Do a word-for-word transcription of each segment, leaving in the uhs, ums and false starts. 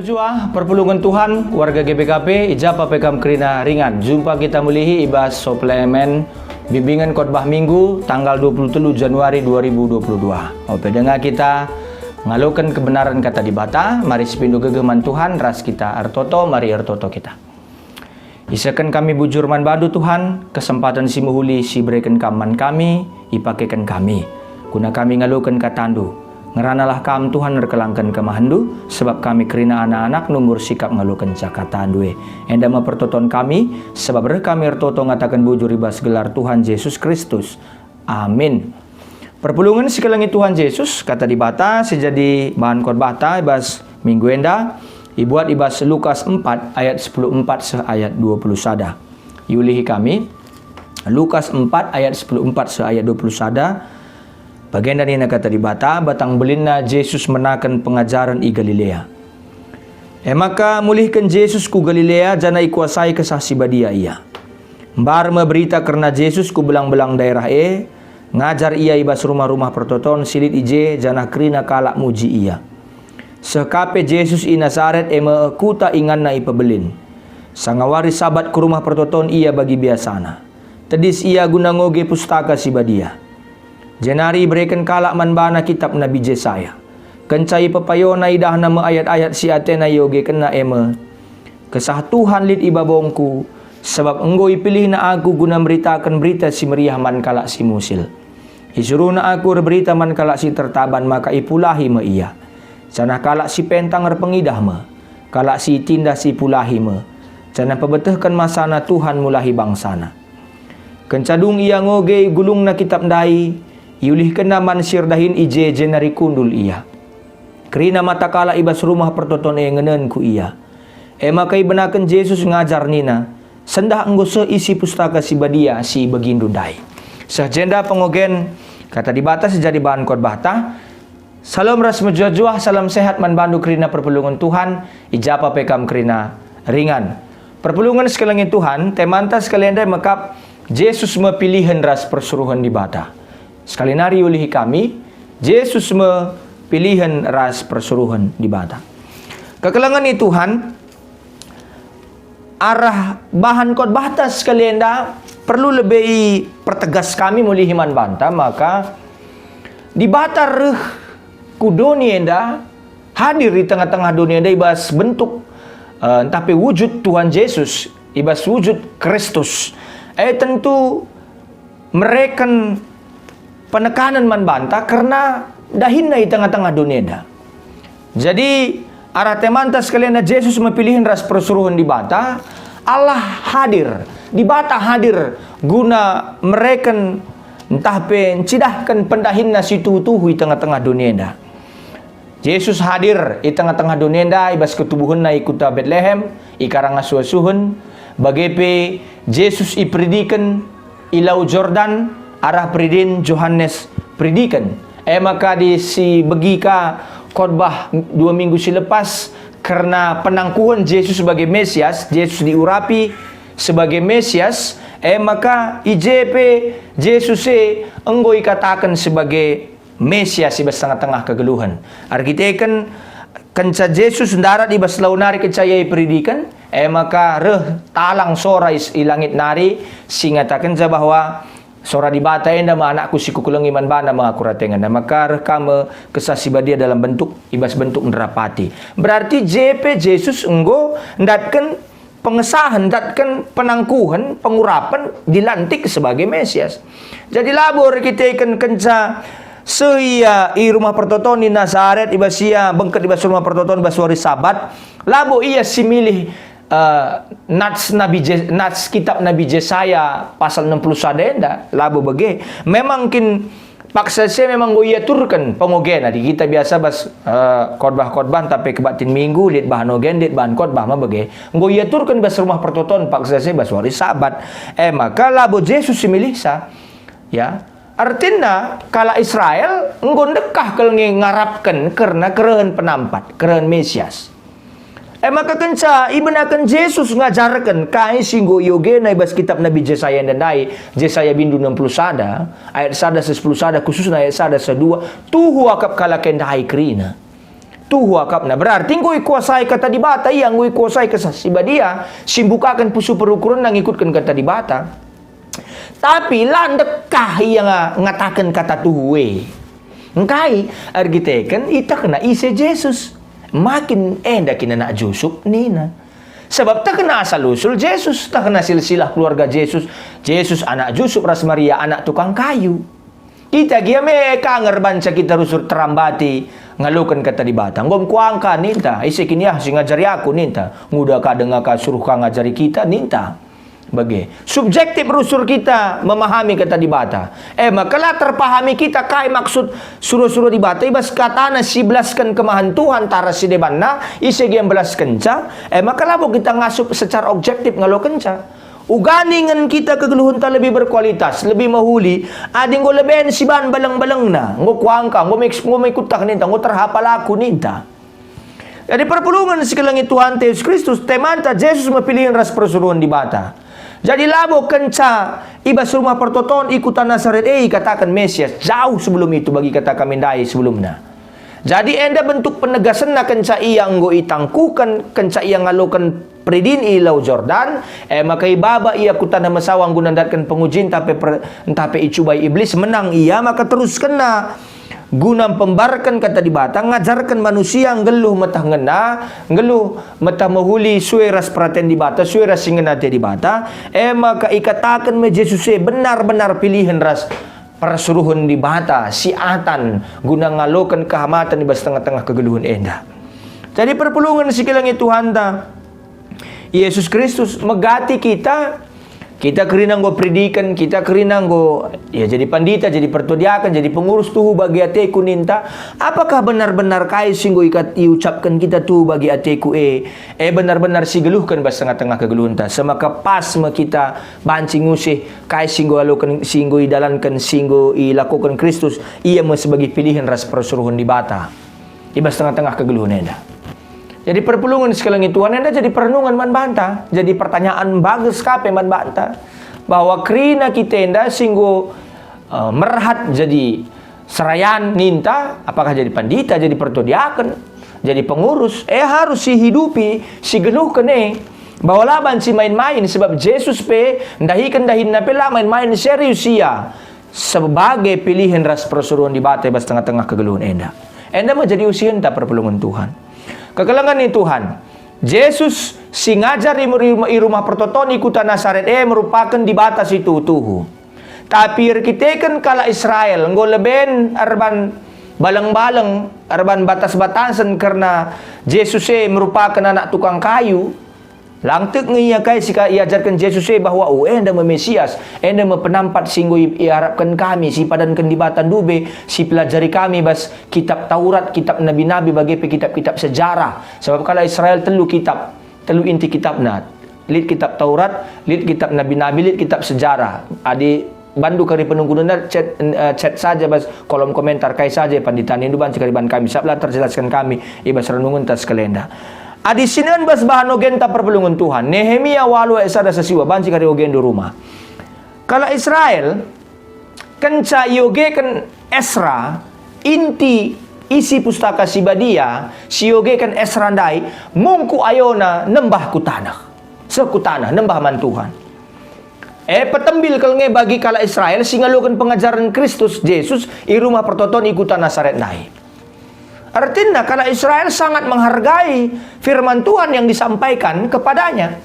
Juah, perpulungen Tuhan, warga G B K P, i ja pe kam kerina ringan. Jumpa kita mulihi i bas suplemen Bimbingen Khotbah Minggu tanggal dua puluh telu Januari dua ribu dua puluh dua. Ope denga kita ngaloken kebenaran Kata Dibata, mari sipindo gegeh man Tuhan ras kita ertoto, mari ertoto kita. Isehken kami bujur man bandu, Tuhan, kesempaten si mehuli si ibereken Kam man kami, ipakeken kami, guna kami ngaloken kataNdu. Ngeranalah Kam, Tuhan, erkelangken kemahenNdu, sebab kami kerina anak-anak nunggur sikap ngalokenca kataNdu e. Enda me pertoton kami, sebab reh kami ertoto ngataken bujur i bas gelar Tuhan Jesus Kristus. Amin. Perpulungen si ikelengi Tuhan Jesus, Kata Dibata si jadi bahan khotbahta i bas minggu enda, ibuat i bas Lukas empat ayat sepuluh empat seh ayat dua puluh sada. Iulihi kami, Lukas empat ayat sepuluh empat seh ayat dua puluh sada, bagenda nina Kata Dibata, batang belinna Jesus menaken pengajaren i Galilea. E maka mulihken Jesus ku Galilea janah ikuasai Kesah Si Badia ia. Mbar me berita kerna Jesus ku belang-belang daerah e, ngajar ia i bas rumah-rumah pertoton si lit i je, janah kerina kalak muji ia. Seh ka pe Jesus i Nasaret, e me kuta inganna ipebelin. Sanga wari Sabat ku rumah pertoton ia bagi biasana. Tedis ia guna ngoge Pustaka Si Badia. Jenari ibereken kalak man bana kitap Nabi Jesaya. Kenca ipepayona, idahna me ayat-ayat si atena iogekenna, e me, "Kesah Tuhan lit i babongku, sabap enggo ipilihNa aku guna meritaken Berita Si Meriah man kalak si musil. IsuruhNa aku erberita man kalak si tertaban, maka ipulahi me ia. Janah kalak si pentang erpengidah me, kalak si itindas ipulahi me, janah mpebetehken masana Tuhan mulahi bangsaNa." Kenca dung ia ngoge, igulungna kitap ndai, iulihkenna man si erdahin i je, jenari kundul ia. Kerina mata kalak i bas rumah pertoton e ngenen ku ia. E maka ibenaken Jesus ngajar nina, "Sendah enggo seh isi Pustaka Si Badia si ibegindu ndai." Seh jenda pengogen Kata Dibata si jadi bahan khotbahta. Salom ras mejuah-juah, salam sehat man bandu kerina perpulungen Tuhan, i ja pe kam kerina ringan. Perpulungen si ikelengi Tuhan, temanta sekali enda mekap Jesus me pilihen ras persuruhen Dibata. Sekali nari iulihi kami, Jesus me pilihen ras persuruhen Dibata. Kekelengen i Tuhan, arah bahan khotbahta sekali enda perlu lebe ipertegas kami mulihi man banta, maka Dibata reh ku doni enda, hadir i tengah-tengah doni enda i bas bentuk, eh, ntah pe wujud Tuhan Jesus, i bas wujud Kristus. E tentu mereken penekanen man banta kerna dahinNa i tengah-tengah doni enda. Jadi, arah temanta sekali enda, Jesus me pilihen ras persuruhen Dibata, Allah hadir, Dibata hadir guna mereken ntah pe ncidahken pendahinNa si tuhu-tuhu i tengah-tengah doni enda. Jesus hadir i tengah-tengah doni enda i bas ketubuhenNa i kuta Betlehem, i karang asuh-asuhen. Bage pe Jesus iperidiken i Lau Jordan arah peridin Johanes Peridiken. E maka adi sibegi ka khotbah dua minggu si lepas kerna penangkuhen Jesus sebagai Mesias, Jesus diurapi sebagai Mesias, e maka i je pe Jesus e enggo ikataken sebagai Mesias i bas tengah-tengah kegeluhen. Erkiteken kenca Jesus ndarat i bas lau nari kenca Ia iperidiken, e maka reh talang sora is-, i langit nari si ngatakenca bahwa sora Dibata enda me Anakku si Kukelengi, man baNa me Aku ertengen. E maka reh ka me Kesah Si Badia dalam bentuk, i bas bentuk nderapati. Berarti je pe Jesus enggo ndatken pengesahen, ndatken penangkuhen, pengurapen, dilantik sebagai Mesias. Jadi labo erkiteken kenca seh Ia i rumah pertoton i Nasaret, i bas Ia bengket i bas rumah pertoton i bas wari Sabat, labo Ia si milih, eh, nats Nabi Je-, nats kitab Nabi Jesaya pasal enam puluh sada enda, labo bage. Memang kin paksa si e memang enggo iaturken pengogena. Adi kita biasa bas, eh, khotbah-khotbah ntah pe kebaktin Minggu, lit bahan ogen, lit bahan khotbah me bage. Enggo iaturken bas rumah pertoton paksa si e bas wari Sabat. E maka labo Jesus si milihsa. Ya. Ertina kalak Israel enggo ndekah kal nge ngarapken kerna kerehen penampat, kerehen Mesias. E maka kenca ibenaken Jesus ngajarken kai si enggo iogena i bas kitab Nabi Jesaya enda ndai, Jesaya bindu enam puluh sada, ayat sada seh sepuluh sada, khususna ayat sada seh dua, tuhu akap kalak e ndai kerina. tuhu akapna. Berarti enggo ikuasai Kata Dibata, ia enggo ikuasai Kesah Si Badia, si mbukaken pusuh perukurenna ngikutken Kata Dibata. Tapi la ndekah ia nga-, ngataken kata tuhu e. Engkai? Erkiteken itehna ise Jesus. Makin enda kin anak Jusup, nina. Sabap tehna asal usul Jesus, tehna silsilah keluarga Jesus, Jesus anak Jusup ras Maria anak tukang kayu. Kita gia me ka nge erbanca kita rusur terambati ngaloken Kata Dibata. Enggo kuangka ninta, ise kin ia si ngajari aku ninta, nguda ka denga ka suruh ka ngajari kita ninta. Bage, subjektif rusur kita memahami Kata Dibata. E maka la terpahami kita kai maksud sura-sura Dibata i bas katana si belasken kemahen Tuhan tara si debanna, ise gia mbelaskenca. E maka labo kita ngasup secara objektif ngalokenca. Uga ningen kita kegeluhenta lebih berkualitas, lebih mehuli, adi enggo leben siban baleng-balengna, enggo kuangka, enggo mik-, enggo mikutah ninta, enggo terhapal aku ninta. Jadi perpulungen si kelengi Tuhanta Jesus Kristus, temanta Jesus me pilihen ras persuruhen Dibata. Jadi labo kenca i bas rumah pertoton i kuta Nasaret e ikataken Mesias, jauh sebelum itu bagi kata kami ndai sebelumna. Jadi enda bentuk penegasenna kenca ia enggo itangkuken, kenca ia ngaloken peridin i Lau Jordan, e maka ibaba ia ku taneh mesawang guna ndatken pengujin, ntah pe per-, ntah pe icubai Iblis, menang ia, maka teruskenna guna mpembarken Kata Dibata, ngajarken manusia nggeluh meteh ngena, nggeluh meteh mehuli sue ras peraten Dibata, sue ras si ngena ate Dibata, e maka ikataken me Jesus e benar-benar pilihen ras persuruhen Dibata si atan guna ngaloken kehamaten i bas tengah-tengah kegeluhen enda. Jadi perpulungen si kelengi Tuhanta, Jesus Kristus megati kita, kita kerina enggo peridiken, kita kerina enggo, ya, jadi pandita, jadi pertua diaken, jadi pengurus tuhu bagi ateku ninta, apakah benar-benar kai si enggo ikat-, iucapken kita tuhu bagi ateku e, e benar-benar si geluhken bas tengah-tengah kegeluhenta, semaka pas me kita banci ngusih kai si enggo aloken, si enggo idalanken, si enggo ilakoken Kristus, ia me sebagai pilihen ras persuruhen Dibata i bas tengah-tengah kegeluhen enda. Jadi perpulungen si kelengi Tuhan enda jadi perenungan man banta, jadi pertanyaan bages ka pe man banta, bahwa kerina kita enda si enggo, eh, merhat jadi serayan ninta, apakah jadi pandita, jadi pertua diaken, jadi pengurus, eh, harus sihidupi, sigeluhken e, bahwa la banci main-main, sebab Jesus pe ndahiken dahinna pe la main-main, serius ia sebagai pilihen ras persuruhen Dibata i bas tengah-tengah kegeluhen enda. Enda me jadi usihenta perpulungen Tuhan. Kekelengen ni Tuhan, Jesus si ngajar i, i, i rumah pertoton i kuta Nasaret e merupaken Dibata si tuhu-tuhu. Tapi erkiteken kalak Israel enggo leben erban baleng-baleng, erban batas-batasen kerna Jesus e merupaken anak tukang kayu, lang tek nge ia kai si ka-, iajarken Jesus e bahwa, "Oh, enda me Mesias, enda me penampat si enggo i-, iarapken kami, si ipadanken Dibata ndube, si pelajari kami bas kitab Taurat, kitab nabi-nabi, bage pe kitab-kitab sejarah." Sabap kalak Israel telu kitab, telu inti kitabna. Lit kitab Taurat, lit kitab nabi-nabi, lit kitab sejarah. Adi bandu kari penungkunna, chat, eh, chat saja bas kolom komentar, kai saja pandita nindu banci kari ban kami, sabap la terjelasken kami i bas renungenta sekalenda. Adi sinen bas bahan ogenta perpulungen Tuhan, Nehemia walu ayat sada sesiwa, banci kari ogendu rumah. Kalak Israel kenca iogeken Esra, inti isi Pustaka Si Badia, si iogeken Esra ndai, mungkuk ayona nembah ku taneh. Seh ku taneh, nembah man Tuhan. E, petembil kal nge bagi kalak Israel si ngaloken pengajaren Kristus Jesus i rumah pertoton i kuta Nasaret ndai. Ertina kalak Israel sangat menghargai firman Tuhan yang disampaikan kepadanya.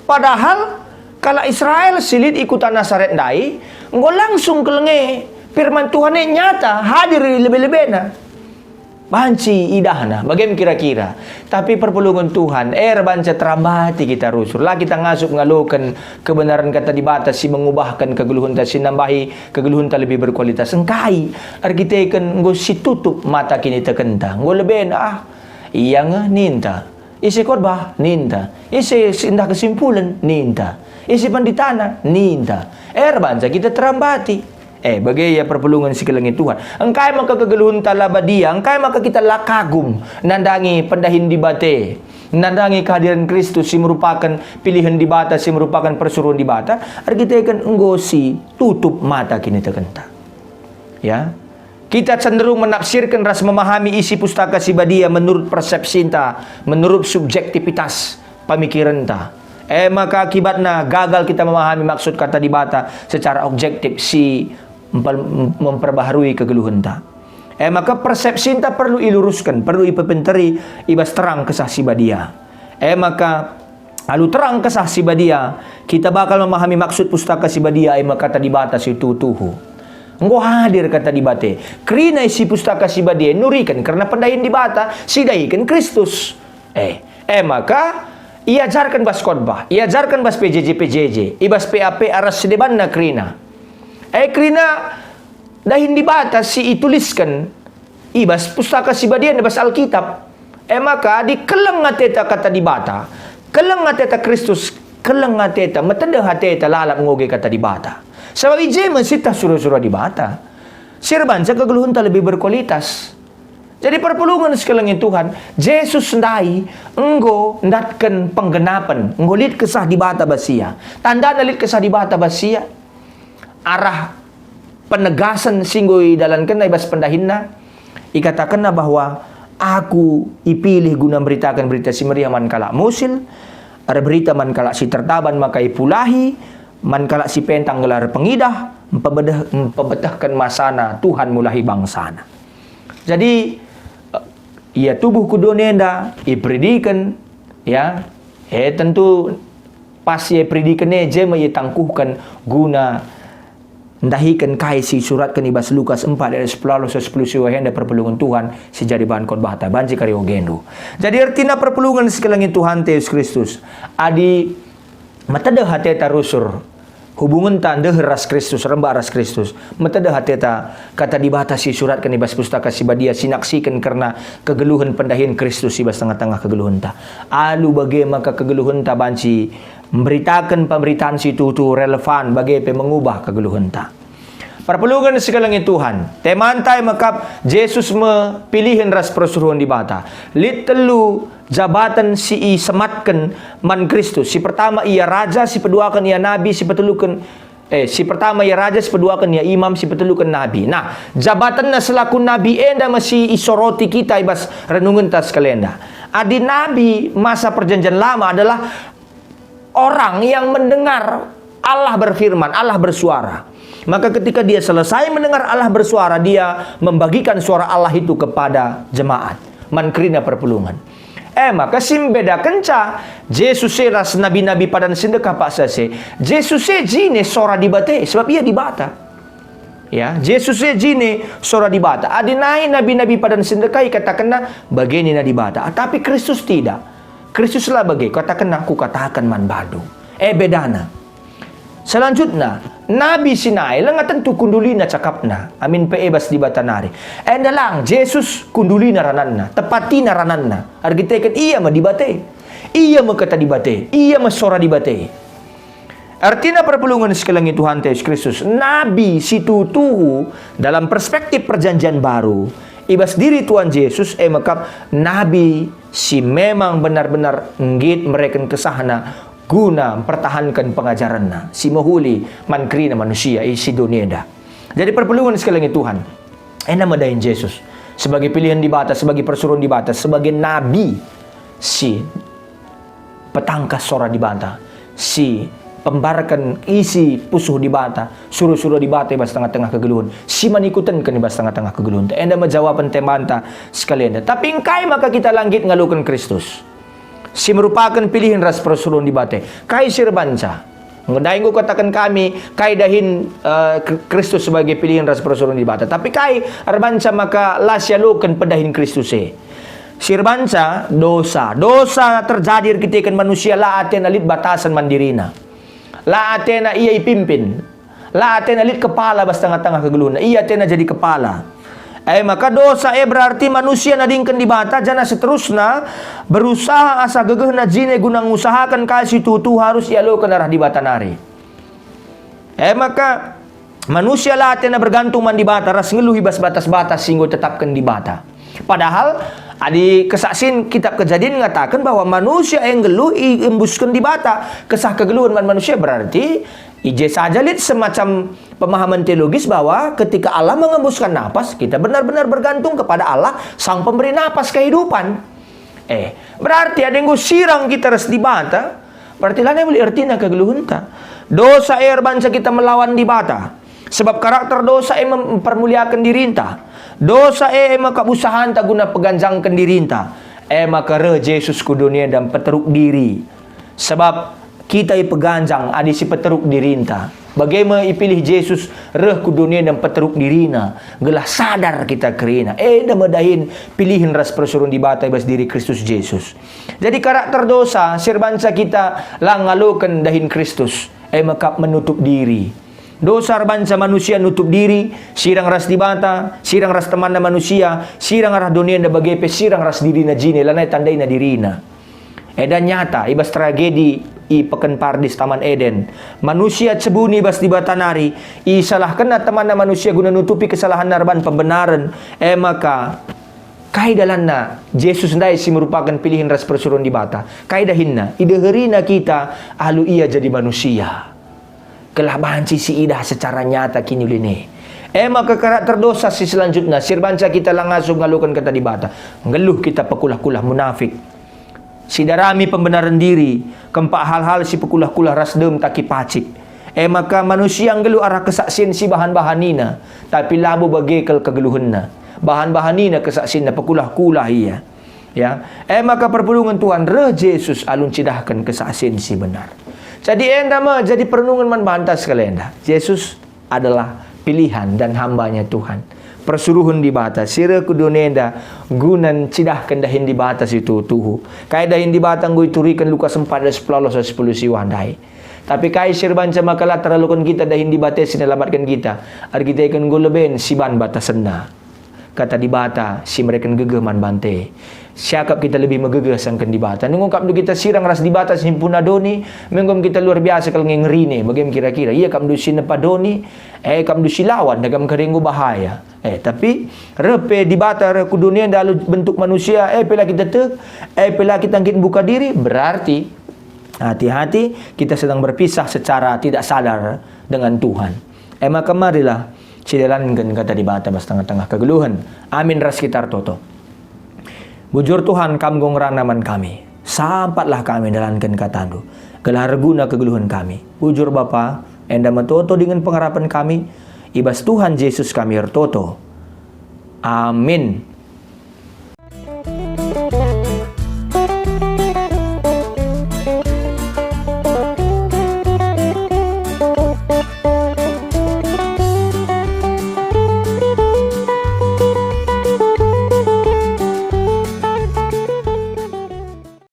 Padahal kalak Israel si lit i kuta Nasaret ndai enggo langsung kal nge firman Tuhan e nyata hadir i lebe-lebena. Banci idahna, bage me kira-kira. Tapi perpulungen Tuhan, e erbanca terambati kita rusur. La kita ngasup ngaloken kebenaran Kata Dibata si mengubahken kegeluhenta, si nambahi kegeluhenta lebih berkualitas. Engkai? Erkiteken enggo situtup mata kinitekenta. Enggo leben, ah, ia nge ninta. Ise khotbah? Ninta. Ise si-, ndah kesimpulen? Ninta. Ise penditana? Ninta. E erbanca kita terambati. E, bage ia perpulungen si kelengi Tuhan. Engkai maka kegeluhenta la badia? Engkai maka kita la kagum nandangi pendahin Dibata? Nandangi kehadiran Kristus si merupaken pilihen Dibata, si merupaken persuruhen Dibata, erkiteken enggo situtup mata kinitekenta. Ya. Kita cenderung menafsirken ras memahami isi Pustaka Si Badia menurut persepsinta, menurut subjektivitas pemikirenta. E maka akibatna gagal kita memahami maksud kata Dibata secara objektif si mpe-, memperbaharui kegeluhenta. E maka persepsinta perlu ilurusken, perlu ipepenteri i bas terang Kesah Si Badia. E maka alu terang Kesah Si Badia, kita bakal memahami maksud Pustaka Si Badia, e maka kata Dibata si tuhu-tuhu. Enggo hadir kata Dibata. Kerina isi Pustaka Si Badia nuriken kerna pendahin Dibata, si dahiken Kristus. Eh, e maka iajarken bas khotbah, iajarken bas P J J, P J J, i bas P A P arah si debanna kerina. E kerina dahin Dibata si itulisken i bas Pustaka Si Badia, i bas Alkitab. E maka adi keleng ateta kata Dibata, keleng ateta Kristus, keleng ateta, metedeh ateta lalap ngoge kata Dibata. Sabap i je me sieteh sura-sura Dibata. Si erbanca kegeluhenta lebih berkualitas. Jadi perpulungen si kelengi Tuhan, Jesus ndai enggo ndatken penggenapen, enggo lit Kesah Dibata bas ia. Tandana lit Kesah Dibata bas ia, arah penegasen si enggo idalankenna i bas pendahinna, ikatakenna bahwa, "Aku ipilih guna mberitaken Berita Si Meriah man kalak musil, erberita man kalak si tertaban maka ipulahi, man kalak si pentang gelar pengidah, mpebedeh-, mpebetehken masana Tuhan mulahi bangsana." Jadi, eh, ia tubuh ku doni enda, iperidiken, ya, eh, tentu pas ia iperidiken e, je me ia itangkuhken guna ndahiken kai si isuratken i bas Lukas empat ayat sepuluh, sepuluh si wahenda perpulungen Tuhan si jadi bahan khotbahta. Banci kari ogendu. Jadi ertina perpulungen si kelengi Tuhanta Jesus Kristus. Adi metedeh ateta rusur hubungenta ndeher ras Kristus, rembak ras Kristus, metedeh ateta kata Dibata si isuratken i bas Pustaka Si Badia, si naksiken kerna kegeluhen pendahin Kristus i bas tengah-tengah kegeluhenta. Alu bage maka kegeluhenta banci mberitaken pemberitahen si tuhu-tuhu relevan, bage pe mengubah kegeluhenta. Perpulungen si kelengi Tuhan, temanta e mekap Jesus me pilihen ras persuruhen Dibata. Lit telu jabaten si isematken man Kristus. Si pertama ia raja, si peduaken ia nabi, si peteluken, eh, si pertama ia raja, si peduaken ia imam, si peteluken nabi. Nah, jabatenna selaku nabi enda me si isoroti kita i bas renungenta sekalenda. Adi nabi masa Perjanjian Lama adalah orang yang mendengar Allah berfirman, Allah bersuara. Maka ketika dia selesai mendengar Allah bersuara, dia membagikan suara Allah itu kepada jemaat. Man kerina perpulungen. Eh, maka si mbedakenca Jesus e ras nabi-nabi padan si ndekah paksa si e. Jesus e jine sora Dibata, sebab ia Dibata. Ya, Jesus e jine sora Dibata. Adi nai nabi-nabi padan si ndekah ikatakenna, "Bage nina Dibata," tapi Kristus tidak. Kristus la bage, katakenna, "Kukataken man bandu." E bedana. Selanjutna, nabi si nai langa tentu kundulina cakapna, amin pe e bas Dibata nari. Enda lang, Jesus kundulina rananna, tepatina rananna, erkiteken ia me Dibata. Ia me kata Dibata, ia me sora Dibata. Ertina perpulungen si kelengi Tuhanta Jesus Kristus, nabi si tuhu-tuhu dalam perspektif Perjanjian Baru, i bas diri Tuhan Jesus, e mekap nabi si memang benar-benar nggit mereken kesahna guna mpertahanken pengajarenna si mehuli man kerina manusia i si doni enda. Jadi perpulungen si kelengi Tuhan, enda me dahin Jesus sebagai pilihen Dibata, sebagai persuruhen Dibata, sebagai nabi si petangkas sora Dibata, si pembarken isi pusuh Dibata, sura-sura Dibata i bas tengah-tengah kegeluhen, si man ikutenken i bas tengah-tengah kegeluhenta. Enda me jawaben temanta sekalenda. Tapi engkai maka kita la nggit ngaloken Kristus, si merupaken pilihen ras persuruhen Dibata? Kai si erbanca? Ndai enggo kataken kami, kai dahin, eh, Kr-, Kristus sebagai pilihen ras persuruhen Dibata. Tapi kai erbanca maka la sialoken pendahin Kristus e? Si erbanca dosa. Dosa terjadi erkiteken manusia la atena lit batasen man dirina. La atena ia ipimpin. La atena lit kepala bas tengah-tengah kegeluhenna. Ia atena jadi kepala. E maka dosa e berarti manusia nadingken Dibata, janah seterusna berusaha asa gegehna jine guna ngusahaken kai si tuhu-tuhu harus ialoken arah Dibata nari. E maka manusia la atena bergantung man Dibata ras nggeluh i bas batas-batas si enggo itetapken Dibata. Padahal adi kesaksin Kitab Kejadin ngataken bahwa manusia e nggeluh iembusken Dibata. Kesah kegeluhen man manusia berarti I je saja lit semacam pemahaman teologis bahwa ketika Allah mengembuskan napas, kita benar-benar bergantung kepada Allah, Sang Pemberi Napas kehidupan. Eh, berarti adi enggo sirang kita ras Dibata, berarti lanai lit ertina kegeluhenta. Dosa e erbanca kita melawan Dibata, sebab karakter dosa e mempermuliaken dirinta. Dosa e, e maka usahanta guna peganjangken dirinta. E maka reh Jesus ku doni enda mpeteruk diri. Sebab kita ipeganjang adi sipeteruk dirinta. Bage me ipilih Jesus reh ku doni enda mpeteruk diriNa, gelah sadar kita kerina. Enda me dahin pilihen ras persuruhen Dibata i bas diri Kristus Jesus. Jadi karakter dosa si erbanca kita la ngaloken dahin Kristus, e maka menutup diri. Dosa erbanca manusia nutup diri, sirang ras Dibata, sirang ras temanna manusia, sirang arah doni enda bage pe sirang ras dirina jine, lanai tandaina dirina. Enda nyata i bas tragedi i Peken Pardis Taman Eden. Manusia cebuni i bas Dibata nari, isalahkenna temanna manusia guna nutupi kesalahenna erban pembenaren. E maka, kai dalanna Jesus ndai si merupaken pilihen ras persuruhen Dibata? Kai dahinna? Ideherina kita alu ia jadi manusia. Gelah banci siidah secara nyata kiniulin e. E maka karakter dosa si selanjutna, si erbanca kita la ngasup ngaloken kata Dibata. Nggeluh kita pekulah-kulah munafik. Sidarami pembenaren diri, kempak hal-hal si pekulah-kulah ras dem taki pacik. E maka manusia nggeluh arah kesaksien si bahan-bahanina, tapi labo bage kal kegeluhenna. Bahan-bahanina kesaksienna, pekulah-kulah ia. Ya, e maka perpulungen Tuhan reh Jesus alu ncidahken kesaksien si benar. Jadi enda me jadi perenungen man banta sekalenda. Jesus adalah pilihan dan hambanya Tuhan. Persuruhen Dibata si reh ku doni enda guna ncidahken dahin Dibata si tuhu-tuhu. Kai dahin Dibata enggo ituriken Lukas empat ayat sepuluh ras sepuluh siwah ndai. Tapi kai si erbanca maka la teraloken kita dahin Dibata si nelamatken kita, erkiteken enggo leben siban batasenna. Kata Dibata si mereken gegeh man banta. Siakap kita lebih megegeh asangken Dibata. Nungkapndu kita sirang ras Dibata si mpuna doni, menggom kita luar biasa kal nge ngerine, bage me kira-kira. Ia kapndu si nepa doni, e kapndu si lawan, dagam kari enggo bahaya. Eh, tapi reh pe Dibata reh ku doni enda alu bentuk manusia, e pe la kita tek, e pe la kita nggit mbuka diri, berarti hati-hati kita sedang berpisah secara tidak sadar dengan Tuhan. E maka marilah sidalanken kata Dibata bas tengah-tengah kegeluhen. Amin ras kita ertoto. Bujur Tuhan, Kam enggo ngerana man kami. Sampatlah kami ndalanken kataNdu, gelah erguna kegeluhen kami. Bujur Bapa, enda me toto dingen pengarapen kami, i bas Tuhan Jesus kami ertoto. Amin.